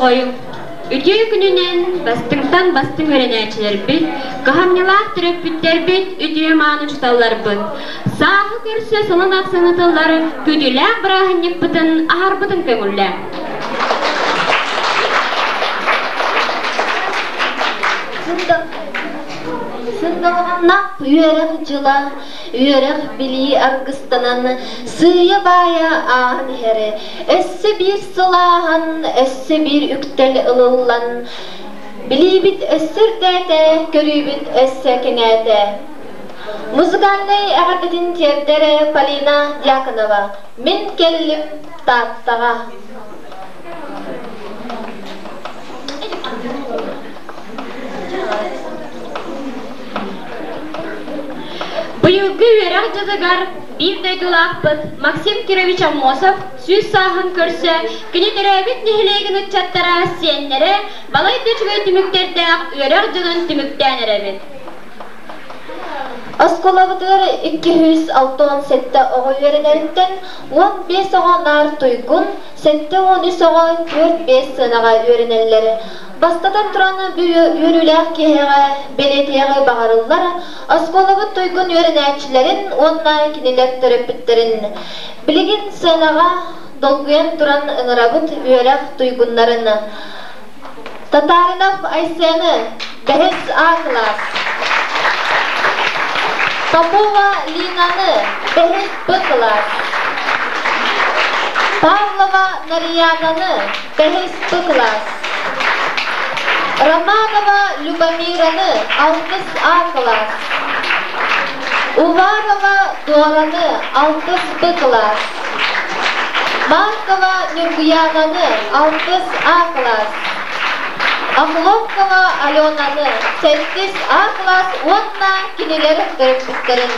Болҕойуҥ! Үтүө күнүнэн бастыҥтан бастыҥ үөрэнээччилэрбит, кыһамньылаах төрөппүттэрбит, үтүө-мааны учууталларбыт! Сааһы көрсө сылын ахсын ытыллар күдүлээх бырааһынньыкпытын аһарбытын көҥүллээҥ! Сындалҕаннаах үөрэх дьыла үөрэх-билии аргыстанан сыыйа-баайа ааһан иһэр. Өссө биир сыл ааһан, өссө биир үктэл ылыллан, билиибит өссө үрдээтэ, көрүүбүт өссө кэҥээтэ. Музыкальнай эҕэрдэтин тиэрдэр Полина Дьяконова «Мин кэллим Тааттаҕа». Быйылгы үөрэх дьылыгар биир дойдулаахпыт Максим Кирович Аммосов 100 сааһын көрсө кини төрөөбүт нэһилиэгин ыччаттара, сиэннэрэ балайда үчүгэй түмүктэрдээх үөрэх дьылын түмүктээн эрэбит. Оскуолабытыгар 267 оҕо үөрэнэриттэн 15 оҕо наар туйгун, 73 оҕо 4-5 сыанаҕа үөрэнэллэр. Бастатан туран, үөрүүлээх киэһэҕэ бэлиэтиэҕи баҕарыллар оскуолабыт туйгун үөрэнээччилэрин уонна кинилэр төрөппүттэрин. Билигин сыанаҕа долгуйан туран ыҥырабыт үөрэх туйгуннарын. Татаринов Айсены, бэһис А кылаас. Попова Линаны, бэһис Б кылаас. Павлова Нарьянаны, бэһис Б кылаас. Романова Любомираны, алтыс А кылаас. Уварова Дораны, алтыс Б кылаас. Маркова Ньургуянаны, алтыс А кылаас. Охлопкова Аленаны, сэттис А кылаас уонна кинилэр төрөппүттэрин.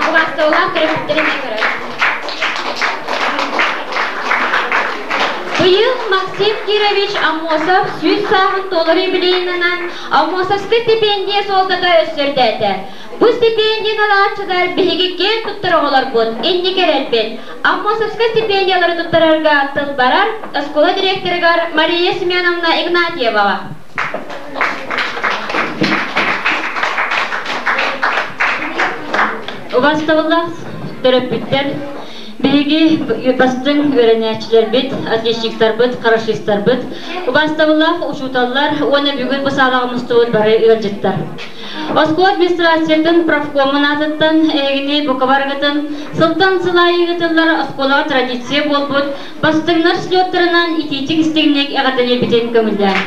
Убаастабылаах төрөппүттэрин көрөр. Быйыл Максим Кирович Аммосов 100 сааһын туолар юбилейынан Аммосовскай стипендия суолтата өссө үрдээтэ. Бу стипендияны алааччылар биһиги киэн туттар оҕолорбут, инники эрэлбит. Аммосовскай стипендиялары туттарарга тыл барар оскуола директорыгар Мария Семеновна Игнатьеваҕа. Убастабыллаах төрөппүттэр, биһиги бастыҥ үөрэнээччилэрбит, отличниктарбыт, хорошистарбыт, убастабыллаах учууталлар уонна бүгүн бу саалаҕа мустубут бары ыалдьыттар. Оскуола администрациятын профкомун аатыттан эһигини бука барыгытын сылтан сыл аайы ыытыллар оскуолаҕа традиция буолбут бастыҥнар слеттарынан итиитик истиҥник эҕэрдэлиирбитин көҥүллээн.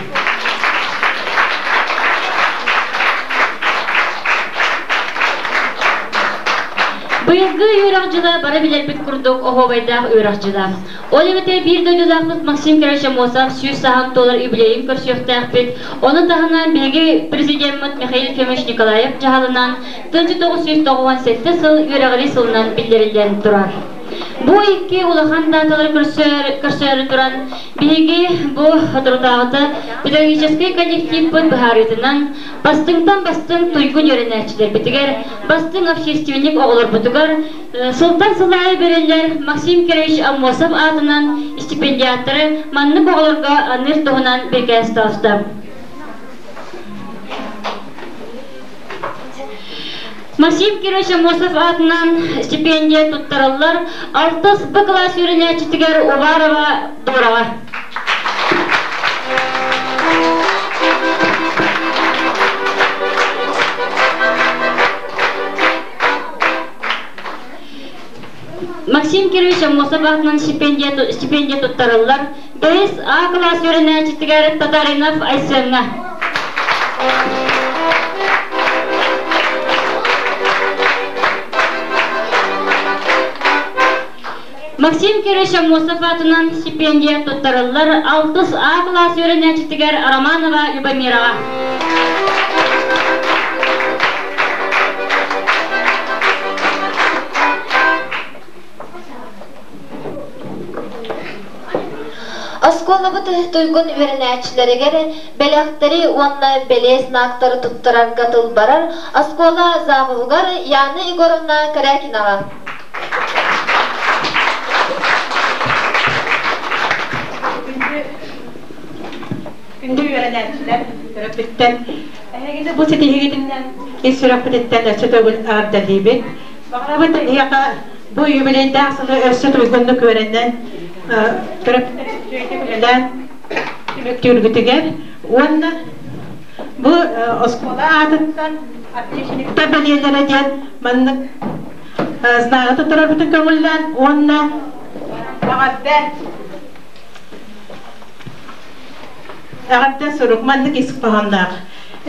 Быйылгы үөрэх дьыла бары билэрбит курдук оһуобайдаах үөрэх дьыла. Ол эбэтэр биир дойдулаахпыт Максим Кирович Аммосов 100 сааһын туолар юбилейын көрсүөхтээхпит. Ону таһынан биһиги президеммит Михаил Ефимович Николаев дьаһалынан 1997 сыл үөрэҕирии сылынан биллэриллэн турар. Бу икки улахан дааталары көрсөөрү туран, биһиги бу соторутааҕыта педагогическай коллективпыт быһаарыытынан бастыҥтан бастыҥ туйгун үөрэнээччилэрбитигэр, бастыҥ общественник оҕолорбутугар сылтан сыл аайы бэриллэр Максим Кирович Аммосов аатынан стипендиаттары маннык оҕолорго аныыр туһунан бирикээс таҕыста. Максим Кирович Аммосов аатынан стипендия туттараллар алтыс Б кылаас үөрэнээччитигэр Уварова Дораҕа. Максим Кирович Аммосов аатынан стипендия туттарыллар. Бэһис А кылаас үөрэнээччитигэр Татаринов Айсеҥҥа. Максим Кирович Аммосов аатынан стипендия туттарыллар алтыс А кылаас үөрэнээччитигэр Романова Любомираҕа. Оскуолабыт туйгун үөрэнээччилэригэр бэлэхтэри уонна бэлиэ знактары туттарарга тыл барар оскуола завуһугар Яна Егоровна Корякинаҕа. Күндү үөрэнээччилэр, төрөппүттэр, эһигини бу ситиһиигитинэн ис сүрэхпититтэн өссө төгүл эҕэрдэлиибит. Баҕарабыт эһиэхэ бу юбилейдаах сылы өссө туйгуннук үөрэнэн, төрөппүттэр үчүгэйдик үлэлээн түмүктүүргүтүгэр уонна бу оскуола аатыттан отличниктар бэлиэлэрэ диэн маннык знагы туттарарбытын көҥүллээн уонна эҕэрдэ Эҕэрдэ сурук маннык ис хоһоонноох.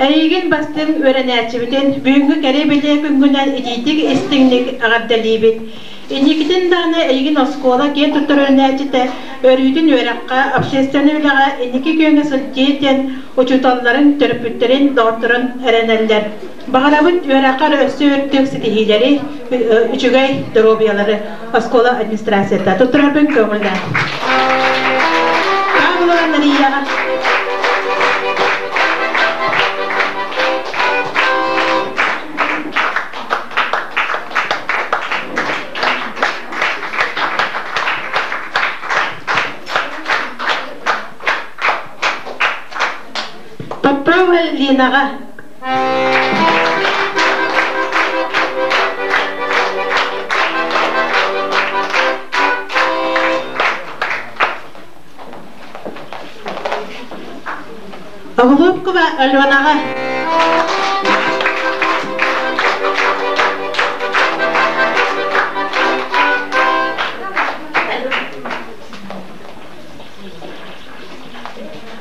Эйигин бастыҥ үөрэнээччибитин бүгүҥҥү кэрэ бэлиэ күҥҥүнэн итиитик истиҥник эҕэрдэлиибит. Инникитин даҕаны эйигин оскуола киэн туттар үөрэнээччитэ өрүүтүн үөрэххэ, общественнай үлэҕэ инники күөҥҥэ сылдьыа диэн учууталларын, төрөппүттэрин, доҕотторун эрэнэллэр. Баҕарабыт үөрэххэр өссө үрдүк ситиһиилэри, үчүгэй доруобуйалары оскуола администрацията туттарарбын көҥүллээн. Павлова Марияҕа. Попова Линаҕа. Голубкова Аленаҕа.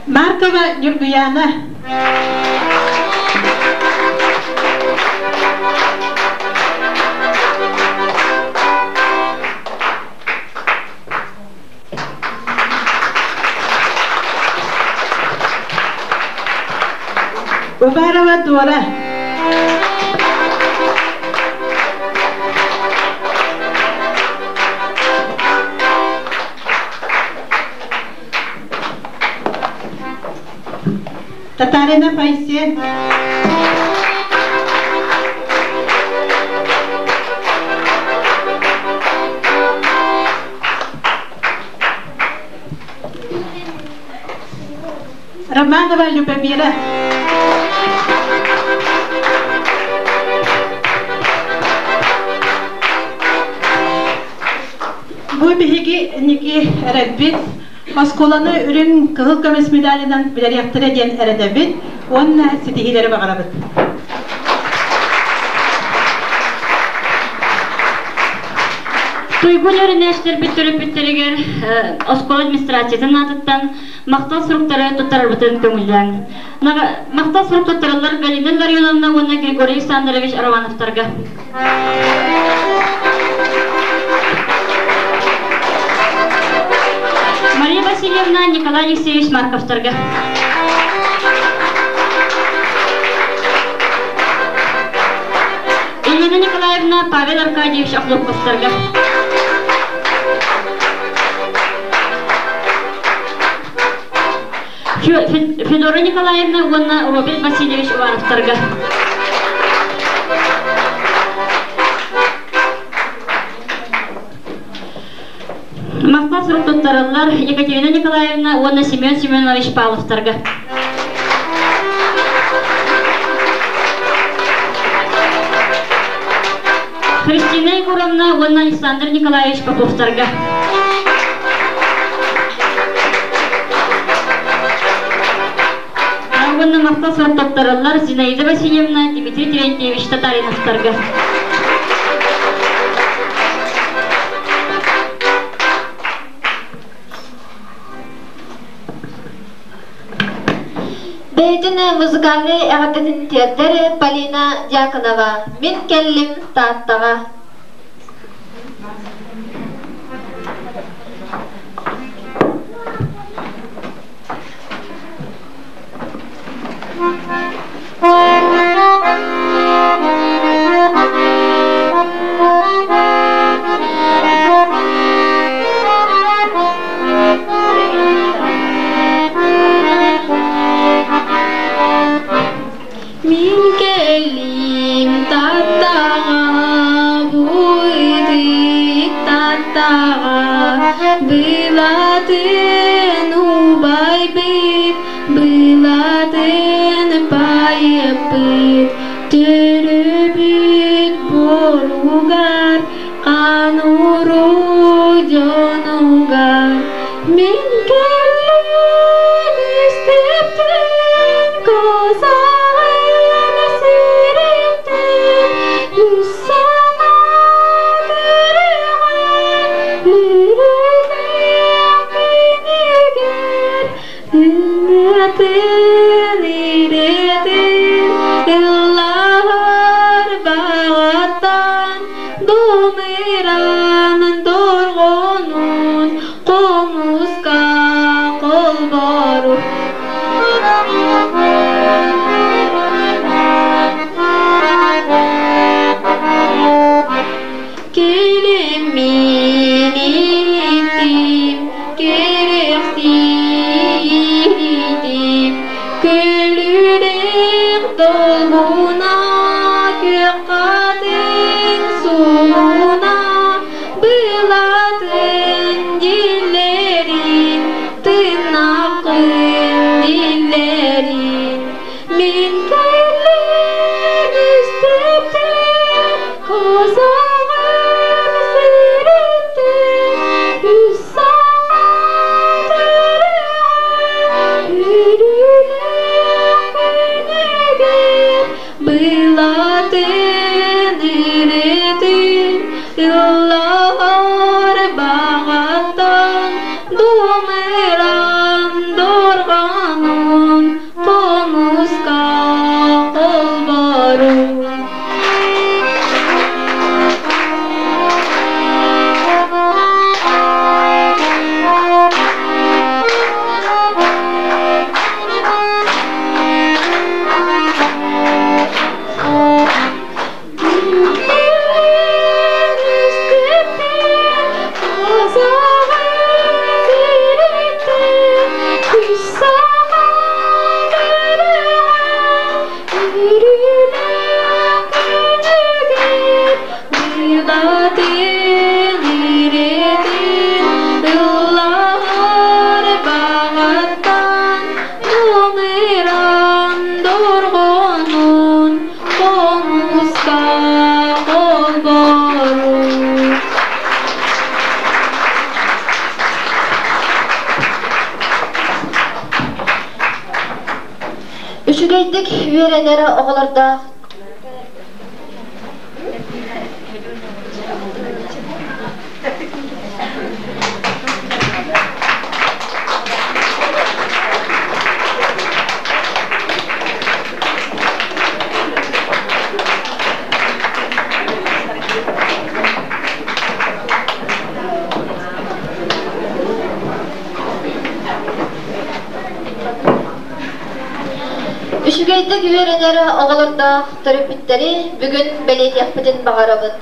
Маркова Ньургуяна. Уварова Дора. Татарина Файсе. Романова Любомира. Бу биһиги инники эрэлбит оскуоланы үрүҥ кыһыл көмүс медалынан билэриэхтэрэ диэн эрэнэбит уонна ситиһиилэри баҕарабыт. Туйгун үөрэнээччилэрбит төрөппүттэригэр оскуола администрациятын аатыттан махтал суруктары туттарарбытын көҥүллээҥ. Махтал сурук туттараллар Галина Ларионовна уонна Григорий Александрович Романовтарга. Мария Васильевна, Николай Алексеевич Марковтарга. Елена Николаевна, Павел Аркадьевич Охлопковтарга. Федора Николаевна уонна Роберт Васильевич Уваровтарга. Махтал сурук туттараллар Екатерина Николаевна уонна Семен Семенович Павловтарга. Христина Егоровна уонна Александр Николаевич Поповтарга. Уонна махтал сурук Зинаида Васильевна, Дмитрий Терентьевич Татариновтарга. Бэйэтин музыкальнай эҕэрдэтин тиэрдэр Полина Дьяконова «Мин кэллим Тааттаҕа». Былатын байыппыт төрөбүт буоругар, Хаан-уруу дьонугар мин кэллим истиптэн, косаҕын сириттэн, үс саҥа күрүҕэ үрүлээх күнүгэр Ынатын ириэтин ыллаһар баҕаттан Думыранын дорҕоонун хомуска холбору. Кэлиммин иттим, кэрэхсиирдим, Көлүлээх долгуна, күөх хатыҥ сугуна, Былатын дьиллэрин, тыыннааххын диллэрин. Мин кэллим истэптэн, косаҕым сириттэн, үс саха төрөҕө үрүлэх күнүгэр былатын иретин ыллаһар баҕаттан думыран дорҕоонун хомуска холборун. Дорҕоонун хомуска холборун. Үчүгэйдик үөрэнэр оҕолордоох Үчүгэйдик үөрэнэр оҕолордоох төрөппүттэри бүгүн бэлиэтиэхпитин баҕарабыт.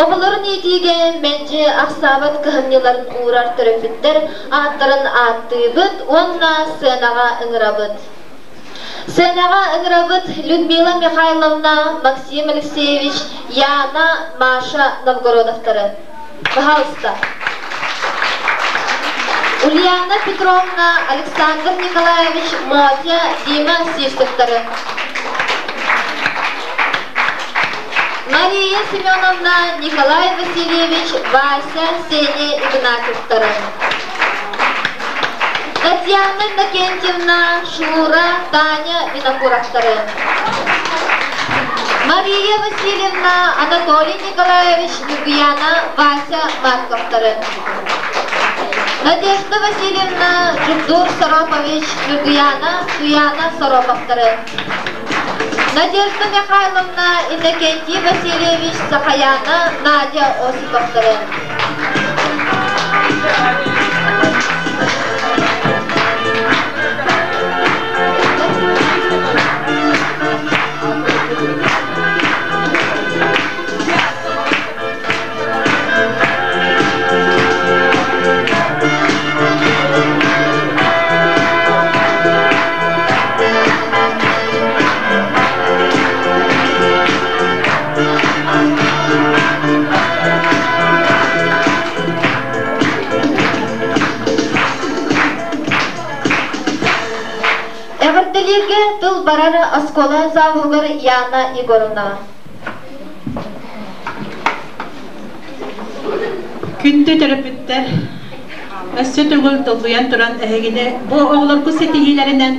Оҕолорун иитиигэ мэлдьи ахсаабат кыһамньыларын уурар төрөппүттэр ааттарын ааттыыбыт уонна сыанаҕа ыҥырабыт. Сыанаҕа ыҥырабыт Людмила Михайловна, Максим Алексеевич, Яна, Маша Новгородовтары. Пожалуйста. Ульяна Петровна, Александр Николаевич, Мотя, Дима Сивцевтары. Мария Семеновна, Николай Васильевич, Вася, Сеня Игнатьевтары. Татьяна Иннокентьевна, Шура, Таня Винокуровтары. Мария Васильевна, Анатолий Николаевич, Нюргуяна, Вася Марковтары. Надежда Васильевна, Жугдур Соропович, Нюргуяна, Туяна Сороповтары. Надежда Михайловна, Иннокентий Васильевич, Сахаяна, Надя Осиповтары. Эҕэрдэлииргэ тыл барар оскуола завуһугар Яна Егоровна. Күндү төрөппүттэр, өссө төгүл долгуйан туран эһигини бу оҕолоргут ситиһиилэринэн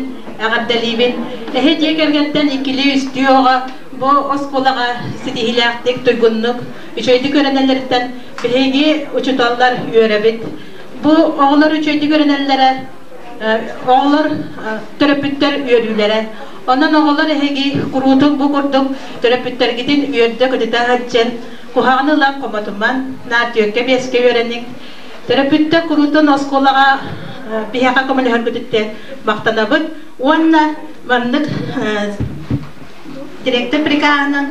эҕэрдэлиибин. Эһи дьиэ кэргэттэн иккилии-үстүү оҕо бу оскуолаҕа ситиһиилээхтик, туйгуннук, үчүгэйдик үөрэнэллэриттэн биһиги учууталлар үөрэбит. Бу оҕолор үчүгэйдик үөрэнэллэрэ оҕолор төрөппүттэр үөрүүлэрэ. Онон оҕолор эһиги куруутун бу курдук төрөппүттэргитин үөрдэ-көтүтэ сылдьан, куһаҕаны ылан хомотуман, наар түөккэ-биэскэ үөрэниҥ. Төрөппүттэр куруутун оскуолаҕа биһиэхэ көмөлөһөргүтүттэн махтанабыт уонна маннык директор приказынан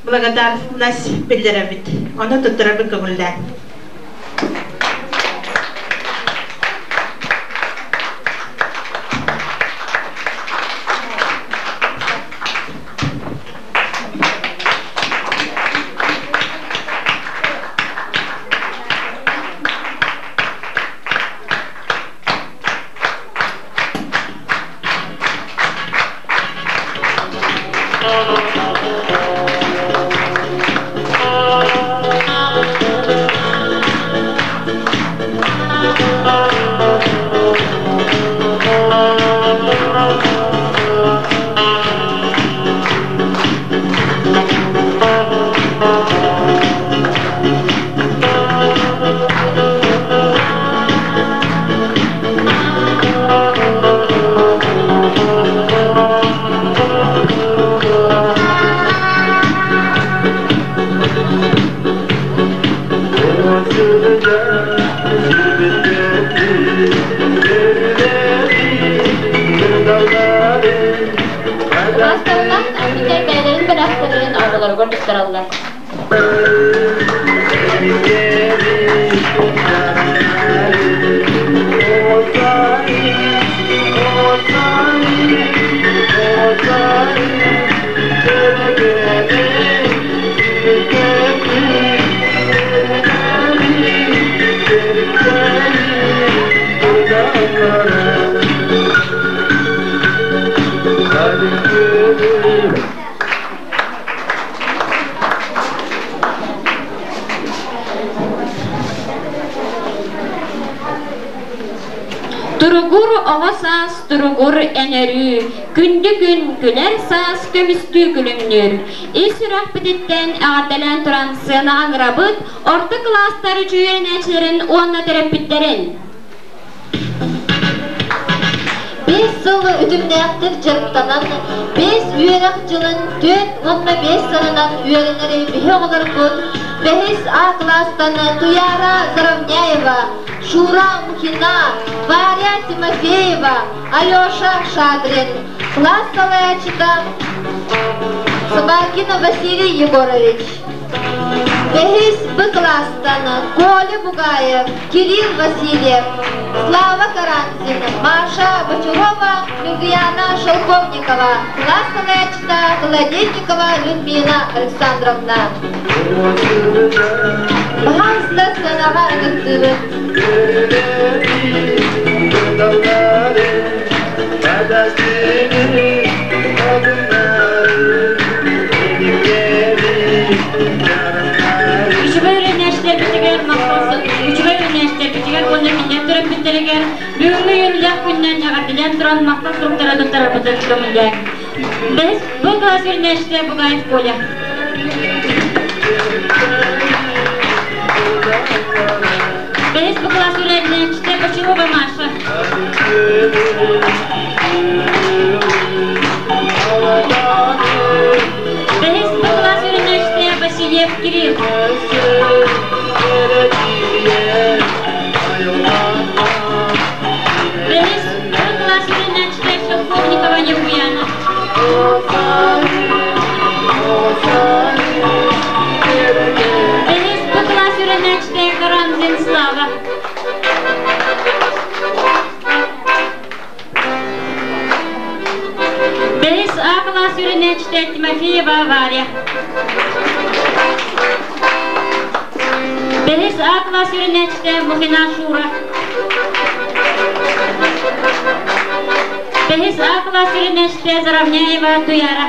благодарность биллэрэбит. Ону туттарарбын көҥүллээн. Убаастарынан антиктар бэйэлэрин бэлэхтэрин оҕолоругар туттараллар. Туругур оҕо саас, туругур эн өрүү, күндү күн күлэр саас көмүстүү күлүмнүүр. Ис сүрэхпититтэн эҕэрдэлээн туран сыанаҕа ыҥырабыт орто кылаастар үөрэнээччилэрин уонна төрөппүттэрин. Биэс сыл үтүмнээхтик дьарыктанан, биэс үөрэх дьылын 4 уонна 5 сылынан үөрэнэр биһи оҕолорбут бэһис А кылаастан Туяра Заровняева, Шура Мухина, Варя Тимофеева, Алеша Шадрин, кылаас салайааччыта Собакина Василий Егорович. Бэһис Б кылаастан Коля Бугаев, Кирилл Васильев, Слава Карамзин, Маша Бочарова, Нюргуяна Шелковникова, кылаас салайааччыта Холодильникова Людмила Александровна. Баһаалыста сыанаҕа ыҥыртыыбыт. Үчүгэй үөрэнээччилэрбитигэр махтал үчүгэй үөрэнээччилэрбитигэр уонна кинилэр төрөппүттэригэр бүгүҥҥү үөрүүлээх күнүнэн эҕэрдэлээн туран махтал суруктары туттарарбытын көҥүллээҥ. Бэһис Б кылаас үөрэнээччитэ Бугаев Коля. Бэһис Б кылаас үөрэнээччитэ Бочарова Маша. Бэһис Б кылаас үөрэнээччитэ Васильев Кирилл. Бэһис Б кылаас үөрэнээччитэ Шелковникова Ньургуяна. Бэһис Б кылаас үөрэнээччитэ Карамзин Слава. Бэһис А кылаас үөрэнээччитэ Тимофеева Варя. Бэһис А кылаас үөрэнээччитэ Мухина Шура. Бэһис А класс үөрэнээччитэ Заровняева Туяра.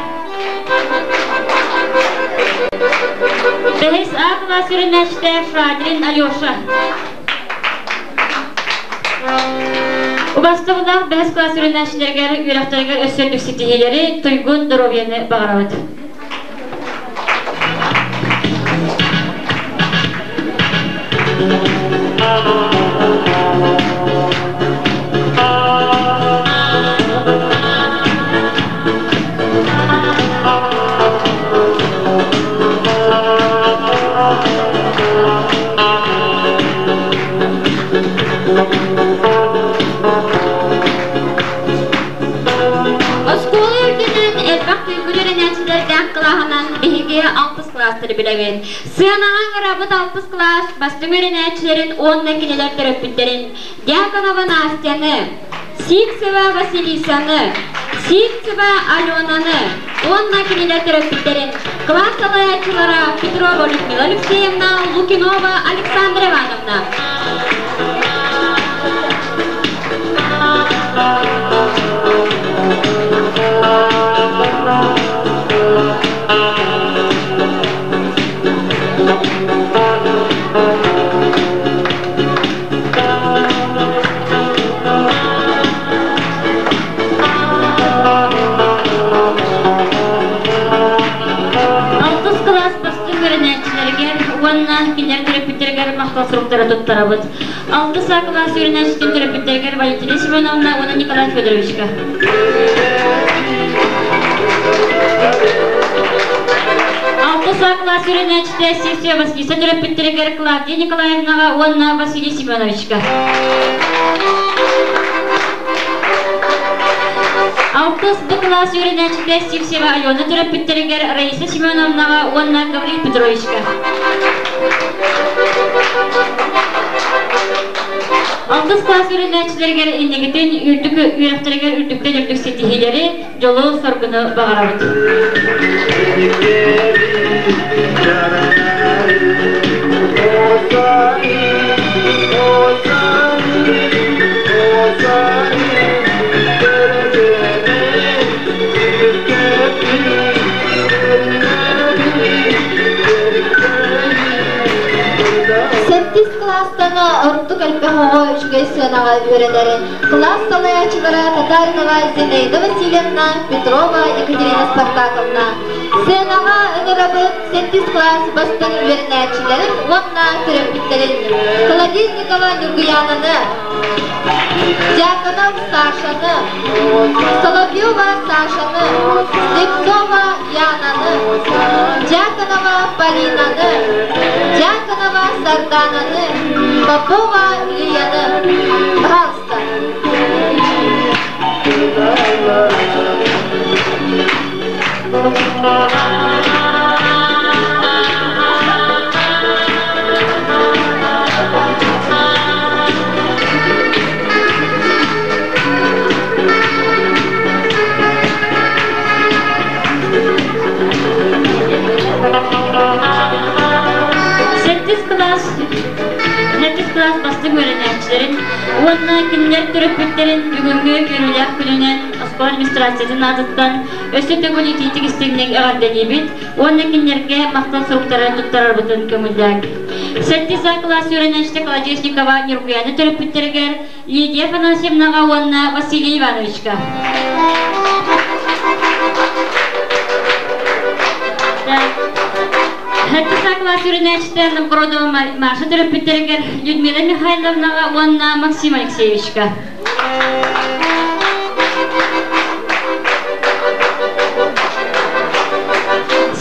Бэһис А класс үөрэнээччитэ Шадрин Алеша. Убастабылаах бэһис класс үөрэнээччилэригэр үөрэхтэригэр өссө үрдүк ситиһиилэри, туйгун доруобуйаны баҕарабыт. Оскуола үрдүнэн элбэх туйгун үөрэнээччилэрдээх кылааһынан биһиги алтыс кылаастары билэбит. Сыанаҕа ыҥырабыт алтыс кылаас бастыҥ үөрэнээччилэрин уонна кинилэр төрөппүттэрин Дьяконова Настяны, Сивцева Василисаны, Сивцева Аленаны уонна кинилэр төрөппүттэрин кылаас салайааччылара Петрова Людмила Алексеевна, Лукинова Александра Ивановна. Алтыс кылаас бастыҥ үөрэнээччилэригэр уонна кинилэр төрөппүттэригэр махтал суруктары туттарабыт. Алтыс А кылаас үөрэнээччитин төрөппүттэригэр Валентина Семеновна уонна Николай Федоровичка. Алтыс А кылаас үөрэнээччитэ Сессия Василиса төрөппүттэригэр Клавдия Николаевнаҕа уонна Василий Семеновичка. Алтыс Б кылаас үөрэнээччитэ Сивцева Алена төрөппүттэригэр Раиса Семеновнаҕа уонна Гаврил Петровичка. Алтыс класс үөрэнээччилэригэр инникитин үрдүк үөрэхтэригэр үрдүктэн үрдүк ситиһиилэри, дьолу-соргуну баҕарабыт. Сэттис кылаастан ордук элбэх оҕо үчүгэй сыанаҕа үөрэнэр. Кылаас салайааччылара Татаринова Зинаида Васильевна, Петрова Екатерина Спартаковна. Сыанаҕа ыҥырабыт сэттис кылаас бастыҥ үөрэнээччилэрин уонна төрөппүттэрин Колодезникова Ньургуйаананы, Дьяконов Сашаны, Соловьева Сашаны, Слепцова Янаны, Дьяконова Полинаны, Дьяконова Сардананы, Попова Лияны. Пожалуйста. Сэттис кылаас Сэттис кылаас бастыҥ үөрэнээччилэрин уонна кинилэр төрөппүттэрин бүгүҥҥү үөрүүлээх күнүнэн оскуола администрациятын аатыттан өссө төгүл итиитик истиҥник эҕэрдэлиибит уонна кинилэргэ махтал суруктары туттарарбытын көҥүллээҥ. Сэттис А кылаас үөрэнээччитэ Колодезникова Ньургуйаана төрөппүттэригэр Лидия Афанасьевнаҕа уонна Василий Ивановичка. Сэттис А кылаас үөрэнээччитэ Новгородова Маша төрөппүттэригэр Людмила Михайловнаҕа уонна Максим Алексеевичка.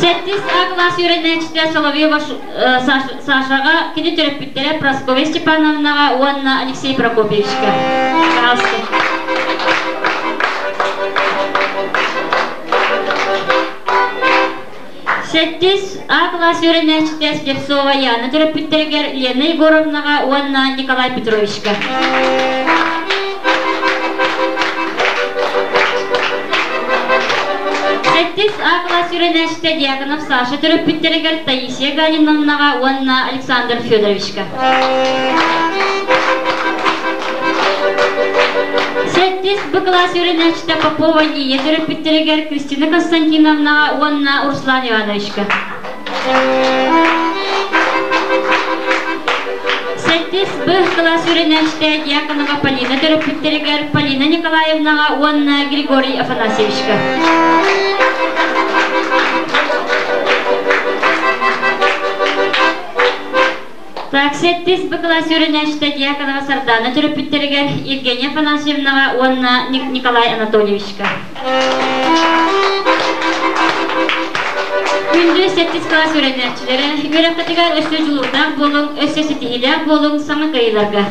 Сэттис А кылаас үөрэнээччитэ Соловьева Сашаҕа кини төрөппүттэрэ Прасковья Степановнаҕа уонна Алексей Прокопьевичка. Пожалуйста. Сэттис А кылаас үөрэнээччитэ Слепцова Яна төрөппүттэригэр Лена Егоровнаҕа уонна Николай Петровичка. Сэттис А кылаас үөрэнээччитэ Дьяконов Саша төрөппүттэригэр Таисия Галиновнаҕа уонна Александр Федоровичка. Сэттис Б кылаас үөрэнээччитэ Попова Лия төрөппүттэригэр Кристина Константиновнаҕа уонна Руслан Ивановичка. Сэттис Б кылаас үөрэнээччитэ Дьяконова Полина төрөппүттэригэр Полина Николаевнаҕа уонна Григорий Афанасьевичка. Так, сэттис Б кылаас үөрэнээччитэ Дьяконова Сардана төрөппүттэригэр Евгения Афанасьевнаҕа уонна Николай Анатольевичка. Күндү сэттис кылаас үөрэнээччилэрэ, үөрэххитигэр өссө дьулуурдаах буолуҥ, өссө ситиһиилээх буолуҥ саҥа кыайыыларга!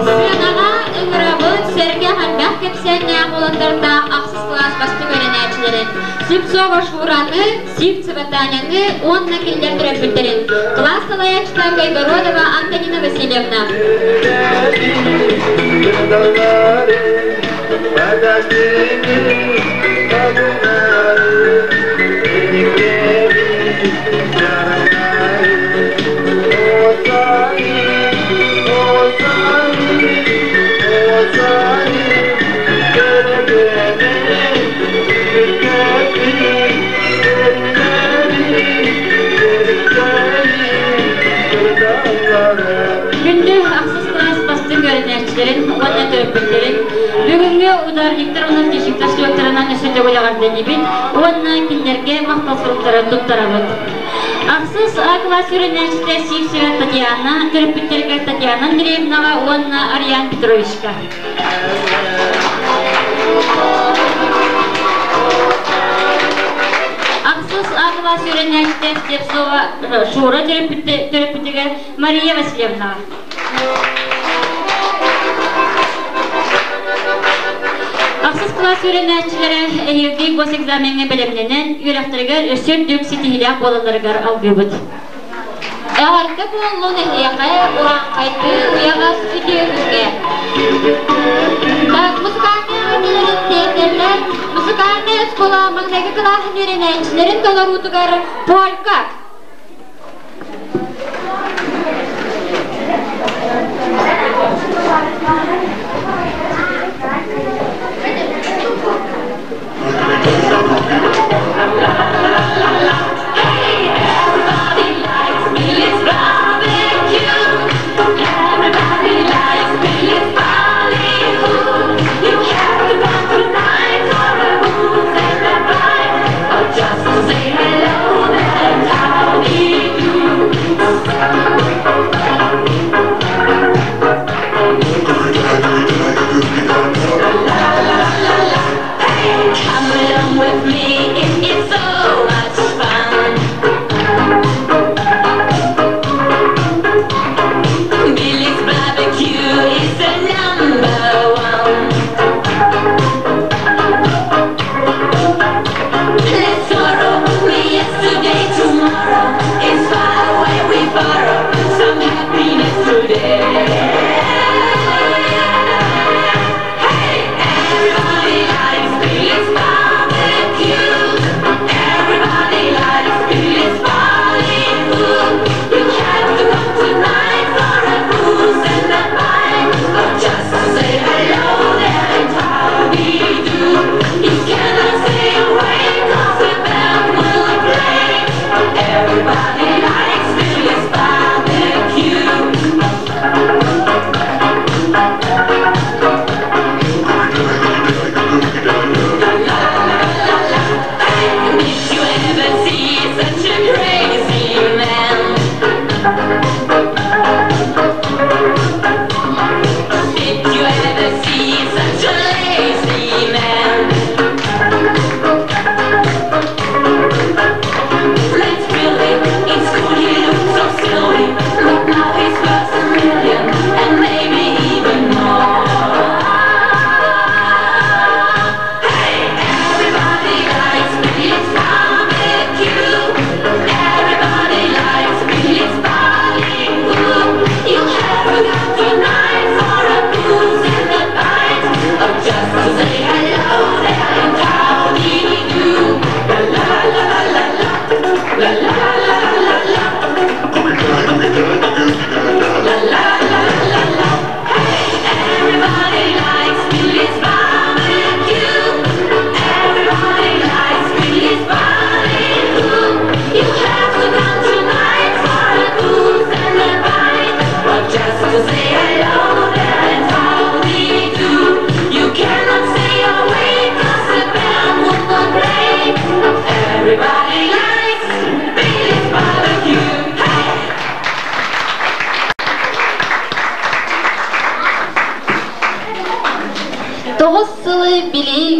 Сыанаҕа ыҥырабыт сэргэх элбэх кэпсээннээх уолаттардаах ахсыс кылаас бастыҥ үөрэнээччилэрин Слепцова Шураны, Сивцева Таняны уонна кинилэр төрөппүттэрин, кылаас салайааччыта Кайгородова Антонина Васильевна. Күндү ахсыс кылаас бастыҥ үөрэнээччилэрин уонна төрөппүттэрин бүгүҥҥү ударниктар уонна отличниктар слеттарынан өссө төгүл эҕэрдэлиибит уонна кинилэргэ махтал суруктары туттарабыт. Ахсыс А кылаас үөрэнээччитэ Сивцева Татьяна төрөппүттэригэр Татьяна Андреевнаҕа уонна Ариан Петровичка. Ахсыс А кылаас үөрэнээччитэ Слепцова Шура төрөппүтүгэр Мария Васильевнаҕа. Ахсыс кылаас үөрэнээччилэрэ эһиилги госэкзамеҥҥа бэлэмнэнэн, үөрэхтэригэр өссө үрдүк ситиһиилээх буолалларыгар алгыыбыт. Эҕэрдэ буоллун эһиэхэ урааҥхайдыы уйаҕас үтүө күҥҥэ! Так, музыкальнай эҕэрдэлэрин тиэрдэллэр музыкальнай оскуола маҥнайгы кылааһын үөрэнээччилэрин толоруутугар полька.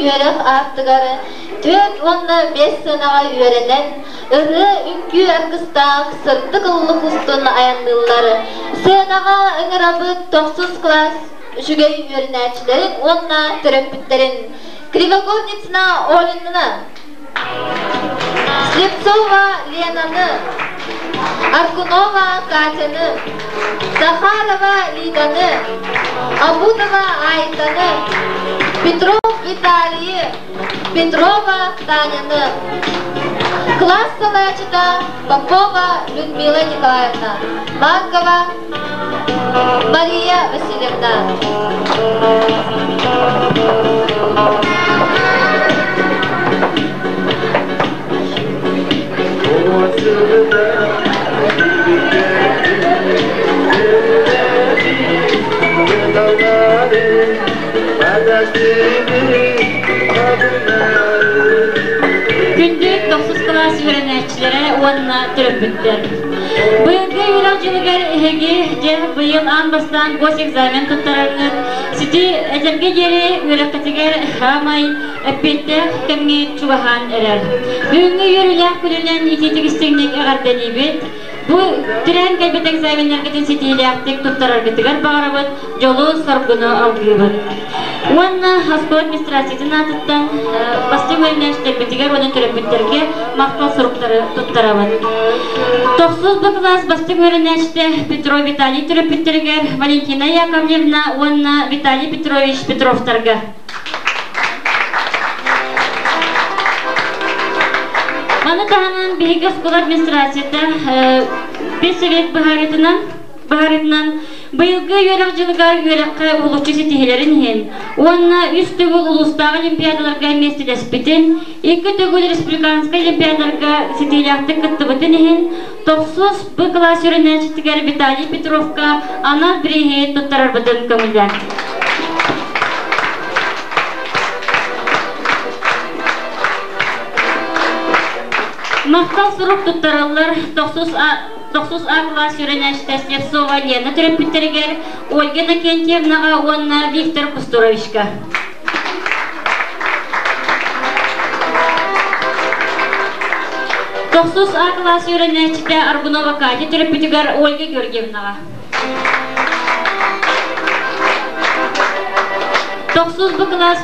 үөрэх аартыгар 45 сыанаҕа үөрэнэн, ырыа үҥкүү аргыстаах сырдык ыллык устун айанныыллар. Сыанаҕа ыҥырабыт тохсус кылаас үчүгэй үөрэнээччилэрин уонна төрөппүттэрин Кривогорницына Олинна, Слепцова Ленаны, Аргунова Катяны, Захарова Лиданы, Абутова Айтаны, Петров Виталийы, Петрова Таняны, Класс салайааччыта Попова Людмила Николаевна, Маркова Мария Васильевна. Күндү тохсус кылаас үөрэнээччилэрэ уонна төрөппүттэр. Быйылгы үөрэх дьылыгар эһиги дьэ быйыл аан бастаан госэкзамен туттараргыт сити этэргэ диэри үөрэххитигэр хаамай эппиэттээх кэмҥэ чугаһаан эрэр. Бүгүҥҥү үөрүүлээх күнүнэн итиитик истиҥник эҕэрдэлиибит. Бу тирээн кэлбит экзаменнаргытын ситиһиилээхтик туттараргытыгар баҕарабыт, дьолу-соргуну алгыыбыт. Уонна оскуола администрациятын аатыттан бастыҥ үөрэнээччилэрбитигэр уонна төрөппүттэргэ махтал суруктары туттарабыт. Тохсус бу кылаас бастыҥ үөрэнээччитэ Петров Виталий төрөппүттэригэр Валентина Яковлевна уонна Виталий Петрович Петровтарга. Маны таһынан биһиги оскуола администрацията педсовет быһаарыытынан быһаарыытынан быйылгы үөрэх дьылыгар үөрэххэ уһулуччу ситиһиилэрин иһин уонна үс төгүл улуустааҕы олимпиадаларга миэстэлэспитин, икки төгүл республиканскай олимпиадаларга ситиһиилээхтик кыттыбытын иһин тохсус Б кылаас үөрэнээччитигэр Виталий Петровка анал бирииһи туттарарбытын көҥүллээн. Махтал сурук туттараллар тохсус А, тохсус А кылаас үөрэнээччитэ Слепцова Лена төрөппүттэригэр Ольга Иннокентьевнаҕа уонна Виктор Кустуровичка. Тохсус А кылаас үөрэнээччитэ Аргунова Катя төрөппүтүгэр Ольга Георгиевнаҕа. Тохсус Б кылаас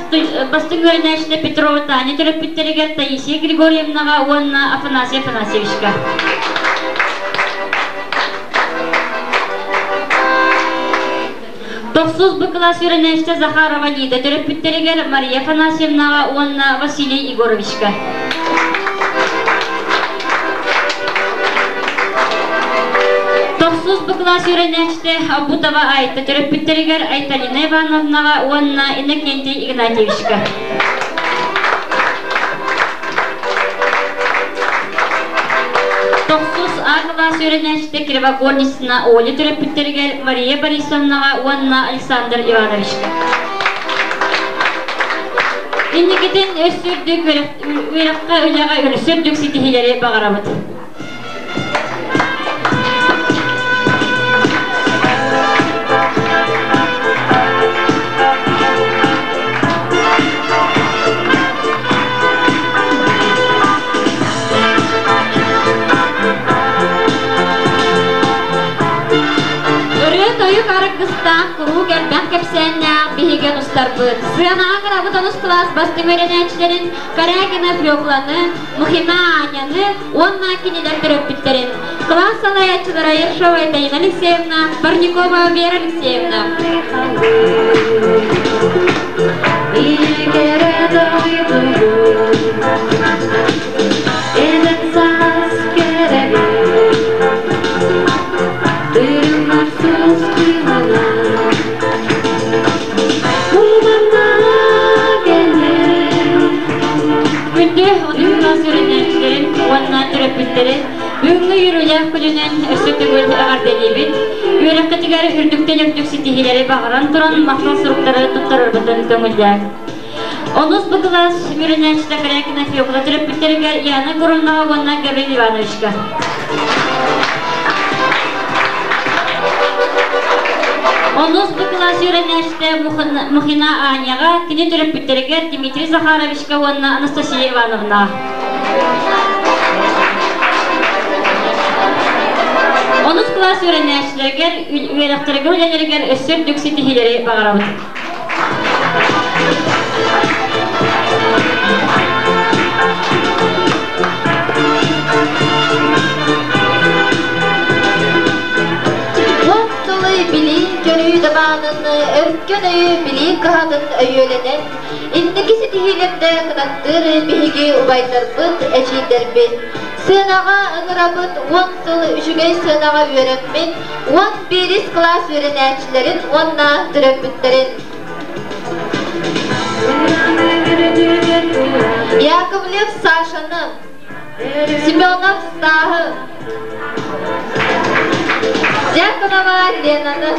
бастыҥ үөрэнээччитэ Петрова Таня төрөппүттэригэр Таисия Григорьевнаҕа уонна Афанасий Афанасьевичка. Тохсус Б кылаас үөрэнээччитэ Захарова Лида төрөппүттэригэр Мария Афанасьевнаҕа уонна Василий Егоровичка. Тохсус Б кылаас үөрэнээччитэ Абутова Айта төрөппүттэригэр Айталина Ивановнаҕа уонна Иннокентий Игнатьевичка. Тохсус А кылаас үөрэнээччитэ Кривогорницына Оля төрөппүттэригэр Мария Борисовнаҕа уонна Александр Ивановичка. Инникитин өссө үрдүк үөрэххэ үлэҕэ өссө үрдүк ситиһиилэри баҕарабыт. Ырыа-тойук аргыстаах, куруук элбэх кэпсээннээх биһиги устарбыт. Сыанаҕа кырабыт онус кылаас бастыҥ үөрэнээччилэрин Корякина Фекланы, Мухина Аняны уонна кинилэр төрөппүттэрин. Кылаас салайааччылара Ершова Айталина Алексеевна, Парникова Вера Алексеевна. Күндү удьурҕас үөрэнээччилэрин уонна төрөппүттэрин бүгүҥҥү үөрүүлээх күнүнэн өссө төгүл эҕэрдэлиибит. Үөрэххитигэр үрдүктэн үрдүк ситиһиилэри баҕаран туран махтал суруктары туттарарбытын көҥүллээн. Онус бу кылаас үөрэнээччитэ Корякина Феокла төрөппүттэригэр Яна Гуровнаҕа уонна Гаврил Ивановичка. Онус бу кылаас үөрэнээччитэ Мухина Аняҕа, кини төрөппүттэригэр Дмитрий Захаровичка уонна Анастасия Ивановна. Онус кылаас үөрэнээччилэригэр, үөрэхтэригэр үлэлэригэр өссө үрдүк ситиһиилэри баҕарабыт. Уон сылы билии-көрүү дабаанын, өркөн өйү билии кыһатын өйүөлэнэн, инники ситиһиилэрдэ кынаттыыр биһиги убайдарбыт, эдьиийдэрбит. Сыанаҕа ыҥырабыт 10 сыл үчүгэй сыанаҕа үөрэммит 11-ис кылаас үөрэнээччилэрин уонна төрөппүттэрин. Яковлев Сашаны, Семенов Стаһы, Дьяконова Ленаны.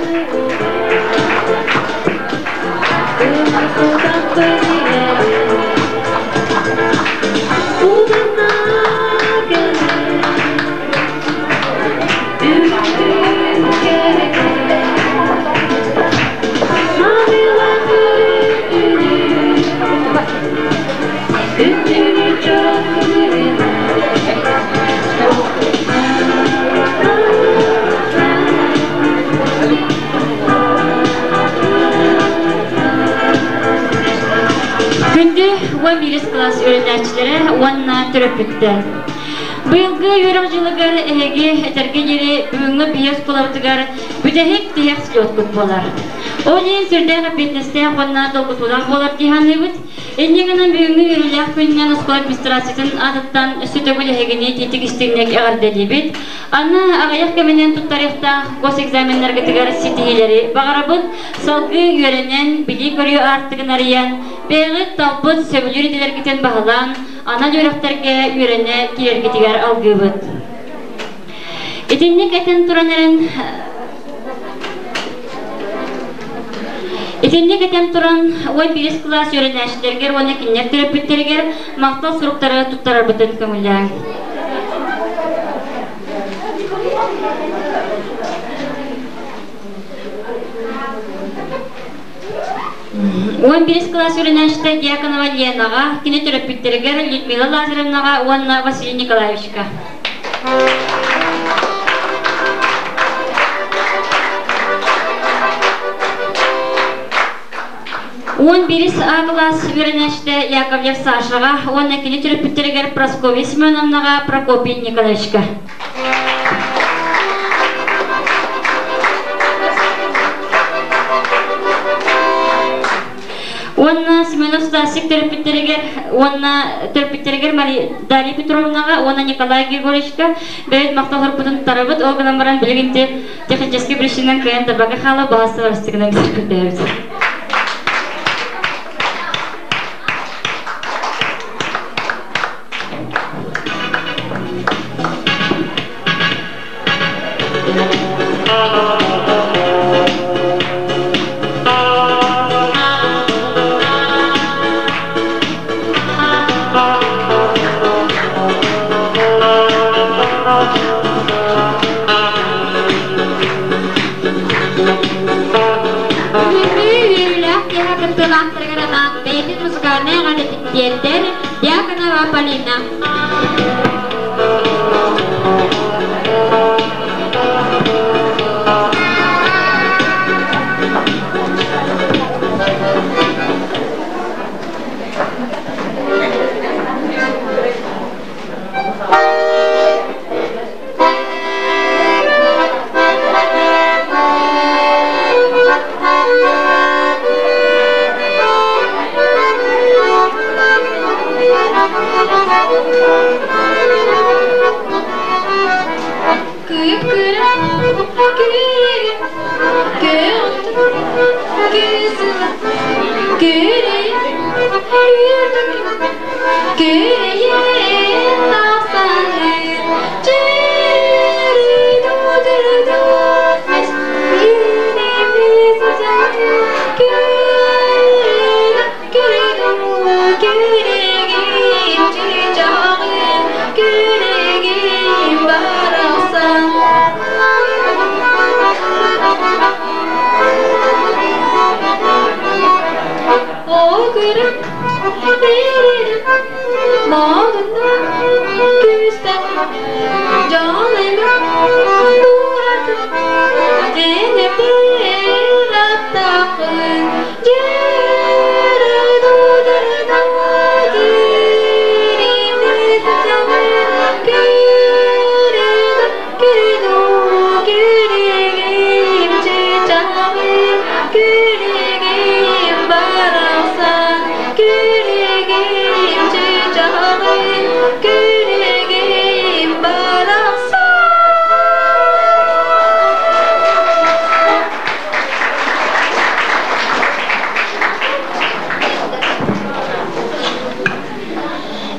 Күндү 11 кылаас үөрэнээччилэрэ уонна төрөппүттэр. Быйылгы үөрэх дьылыгар эһиги этэргэ диэри бүгүҥҥү биһи оскуолабытыгар бүтэһик тиһэх слеткут буолар. Ол иһин сүрдээх эппиэтинэстээх уонна долгутуулаах буолар дии саныыбыт. Инньэ гынан бүгүҥҥү үөрүүлээх күнүнэн оскуола администрациятын аатыттан өссө төгүл эһигини итиитик истиҥник эҕэрдэлиибит. Аны аҕыйах кэминэн туттарыахтаах госэкзаменнаргытыгар ситиһиилэри баҕарабыт. Салгыы үөрэнэн, билии-көрүү аартыгын арыйан, бэйэҕит талбыт сөбүлүүр идэлэргитин баһылаан, анал үөрэхтэргэ үөрэнэ киирэргитигэр алгыыбыт. Итинник этэн туран эрэн Итинник этэн туран, 11 кылаас үөрэнээччилэригэр уонна кинилэр төрөппүттэригэр махтал суруктары туттарарбытын көҥүллээҥ. 11 кылаас үөрэнээччитэ Дьяконова Ленаҕа, кини төрөппүттэригэр Людмила Лазаревнаҕа уонна Василий Николаевичка. 11 А кылаас үөрэнээччитэ Яковлев Сашаҕа уонна кини төрөппүттэригэр Прасковья Семеновнаҕа, Прокопий Николаевичка. Уонна Семенов Стасик төрөппүттэригэр уонна төрөппүттэригэр Дарья Петровнаҕа уонна Николай Григорьевичка бэйэбит махталларбытын туттарабыт. Ол гынан баран билигин техническэй причинан кыайан табака хаала баһаста барыстыгынан көрдөөбүт. Бүгүҥҥү үөрүүлээх киэһэ кыттыылаахтарыгар анаан бэйэтин музыкальнай эҕэрдэтин тиэрдэр Дьяконова Полина. Кыып-кыра, күрүө, күөтүн, күрүө, күрүө, Күрегим барахсан.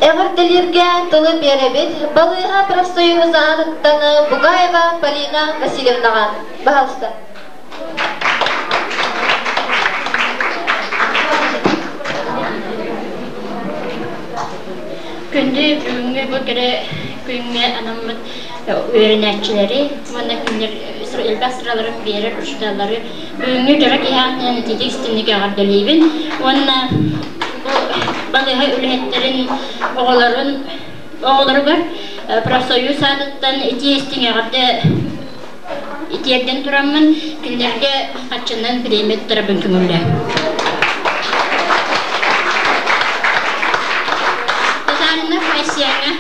Эҕэрдэлииргэ тылы биэрэбит балыыһа профсоюһу саҕатыттан Бугаева Полина Васильевнаҕа. Баһалыста. Күндү бүгүҥҥү бу кэрэ күҥҥэ анаммыт үөрэнээччилэри уонна кинилэр элбэх сыраларын биэрэр учууталлары бүгүҥҥү дьоро киһиэхтэн ититик истинник эҕэрдэлиибин уонна бу балыыһа үлэһиттэрин оҕолорун оҕолоругар профсоюз аатыттан итии истиҥ эҕэрдэ итиэрдэн тураммын кинилэргэ хаччынан премия туттарабын көҥүллээ. Татаринов Айсиаҥа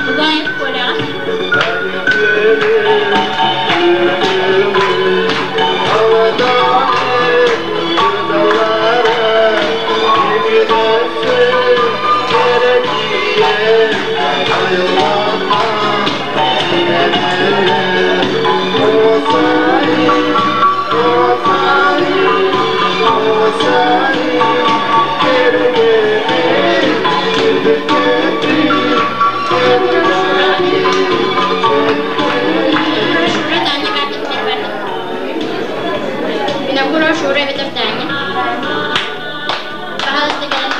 Бугаев Коляҕа Шура Таня карточка бар. Винокурова Шура эбэтэр Таня. Пожалуйста, кэлэн.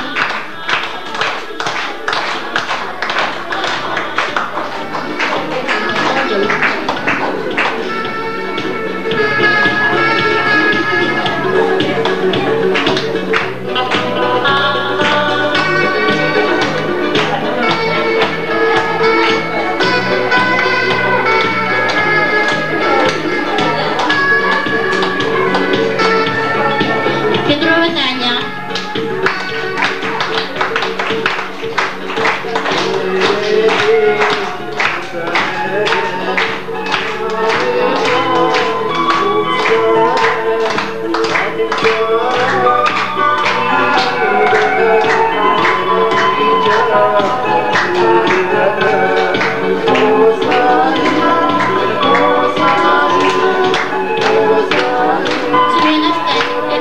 Петрова Таня. Семенов Таня.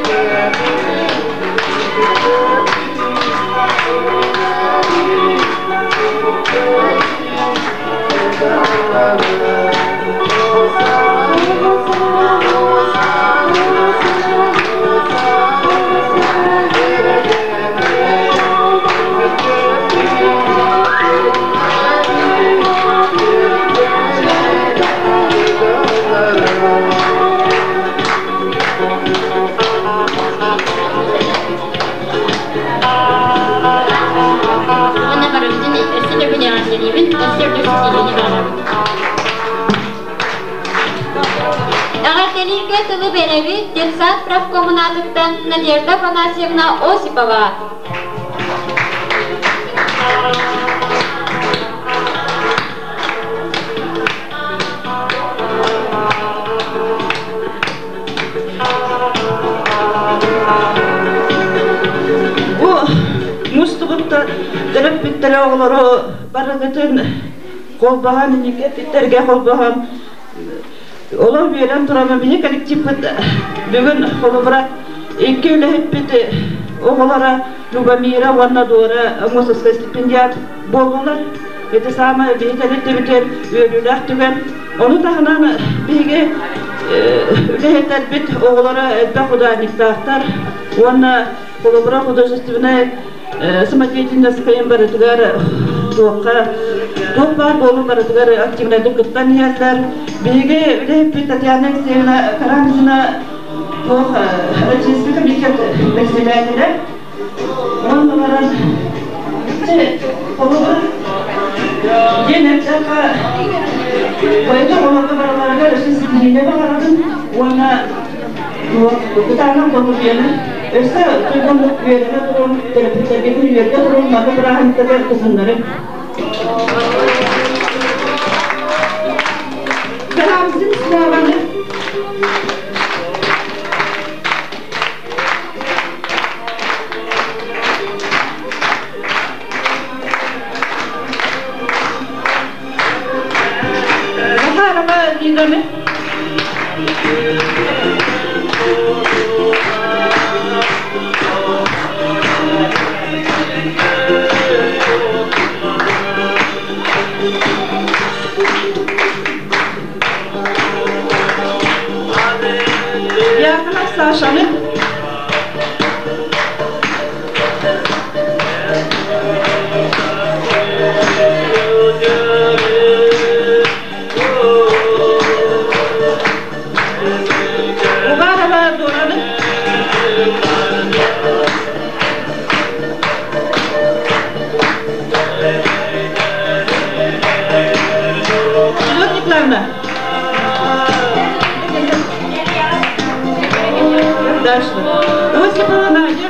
Уонна барыбытын өссө да билэҕэрдэлиибин, өссө үрдүк ситиһиини баҕарабын. Эҕэрдэлииргэ тылы биэрэбит детсад профкоммунатыттан Надежда Афанасьевна Осипова. Бу мустубут төрөппүттэрэ оҕолору барыгытын холбоһон, инникиттэргэ холбоһон, олох үөрэн тураммын биһи коллективпыт бүгүн холобура икки үлэһиппит оҕолоро Любомира уонна Дора Амосовскай стипендиат буоллулар. Ити саамай биһи тэрилтэбитигэр үөрүүлээх түгэн. Ону таһынан биһиги үлэһиттэрбит оҕолоро элбэх художниктаахтар уонна холобура художественнай самодеятельность барытыгар туохха туох баар буолуу барытыгар активнайдык кыттан иһэллэр. Биһиги үлэһиппит Татьяна Алексеевна Карамзина туох Российский комитет председателэ. Онно баран холобур диэн эттэххэ поэта оҕолорго барыларыгар өссө ситиһиини баҕарабын уонна туох кытаанах доруобуйаны өссө туйгуннук үөрэнэ турун, төрөппүттэргитин үөрдэ турун, маннык бырааһынньыктарга кытыннарыҥ. Карамзин Славаны Захарова Лиданы Яков Сашаны Угарова Дораны Любовь Николаевна. Дальше. Осипова Надя.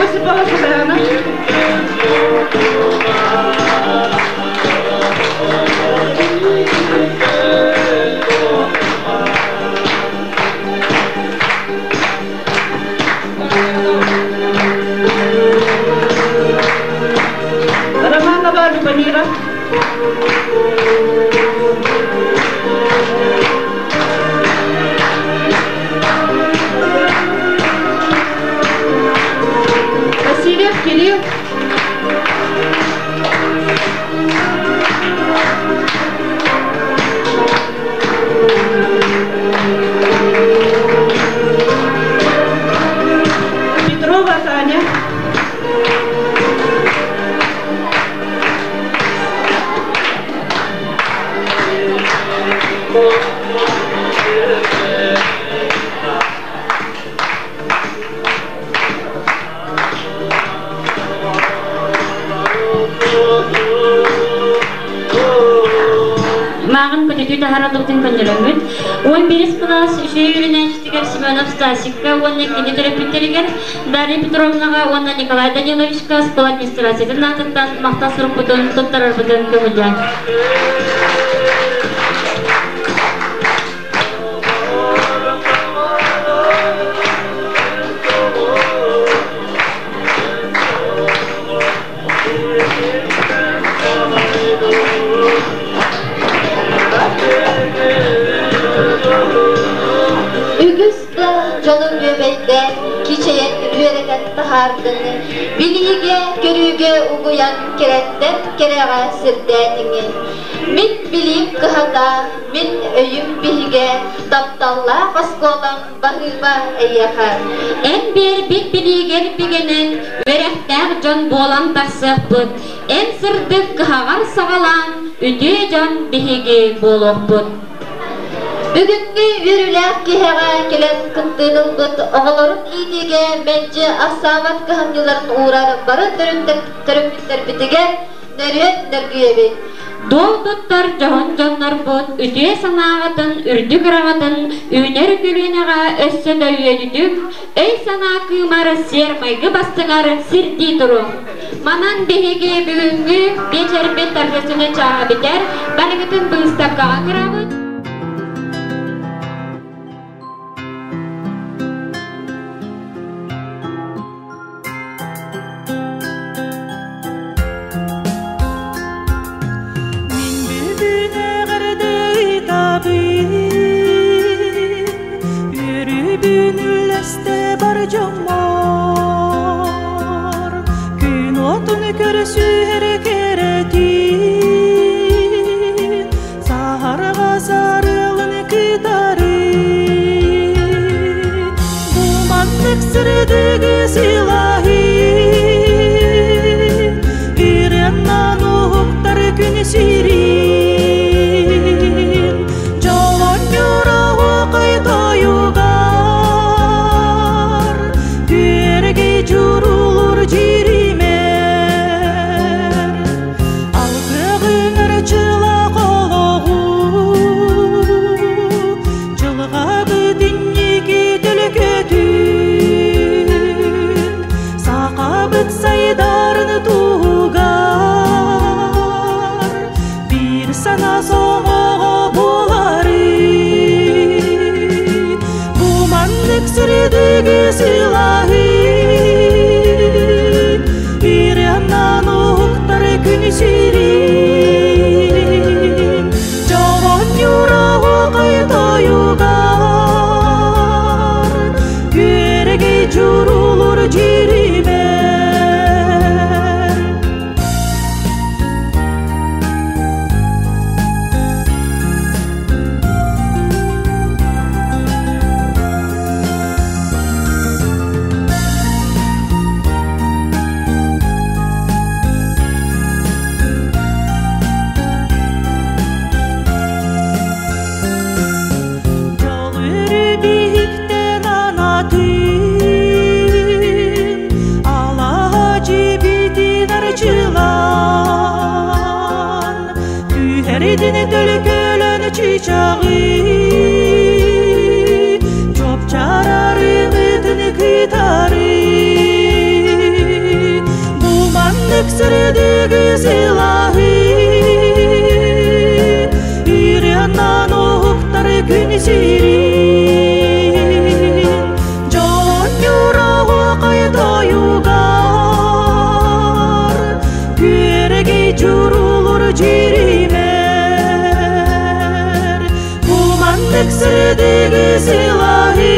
Осипова Сусана. Романова Любомира. Васильев Кирилл. Петрова Таня. Мааҕын көтүтүү таһаараллыбытын көннөрөммүт, 11 кылаас үчүгэй үөрэнээччитигэр Семенов Стасикка уонна кини төрөппүттэригэр Дарья Петровнаҕа уонна Николай Даниловичка оскуола администрациятын аатыттан махтал сурукпутун туттарарбытын көҥүллээн. Үгүс да дьону бүөбэйдээн, кичэйэн үөрэтэн таһаардыҥ, билиигэ, көрүүгэ угуйан кэрэттэн кэрэҕэ сирдээтиҥ. Мин билиим кыһата, мин өйүм биһигэ, тапталлаах оскуолам баһыыба эйиэхэ. Эн биэрбит билиигэр бигэнэн, үөрэхтээх дьон буолан тахсыахпыт. Эн сырдык кыһаҕар саҕалаан, үтүө дьон биһиги буолуохпут. Бүгүҥҥү үөрүүлээх киһиэхэ кэлэн кыттыыны ылбыт оҕолорун иитиигэ мэлдьи ахсаабат кыһамньыларын уурар бары төрөппүттэрбитигэр нөрүөн нөргүйэбит. Дуол туттар дьоһун дьоннорбут үтүө санааҕытын, үрдүк ыраҕатын үүнэр көлүөнэҕэ өссө да үөдүтүҥ, өй-санаа кыымар, сиэр-майгы бастыҥар сирдии туруҥ. Манан биһиги бүгүҥҥү биэчэрбит торжественнай чааһа бүтэр, барыгытын быыстапкаҕа ыҥырабыт. Дьолун көрсүһэр кэрэтин, Саһарҕа сарыалын кытары. Бу маннык сырдыгы сылаһы, Ырыаннан уһуктар күн сирин. Дьолонньура оҕой тойугар, Күөрэгэй дьурулуур дьиримэр. Алгыгын ырчылах олоҕу, Дьылҕабыт инники төлкөтүн, Сахабыт сайдарын туһугар Биир сана сомоҕо буолары. Бу маннык сырдыгы сылаһы, Ырыаннан уһуктар күн сирин. Дьолонньура оҕой тойугар, Күөрэгэй дьурулуур дьиримэр. Дьол биһиктэн анатын, Алаһа дьибитин арчылаан, Түһэрдин төлкөлөн чычаҕы, Чопчаарарымытын кытары. Бу маннык сырдыгы сылаһы, Ырыаннан уһуктар күн сирин. Дьолонньура оҕой тойугар, Күөрэгэй дьурулуур дьиримэр. Бу маннык сырдыгы сылаһы,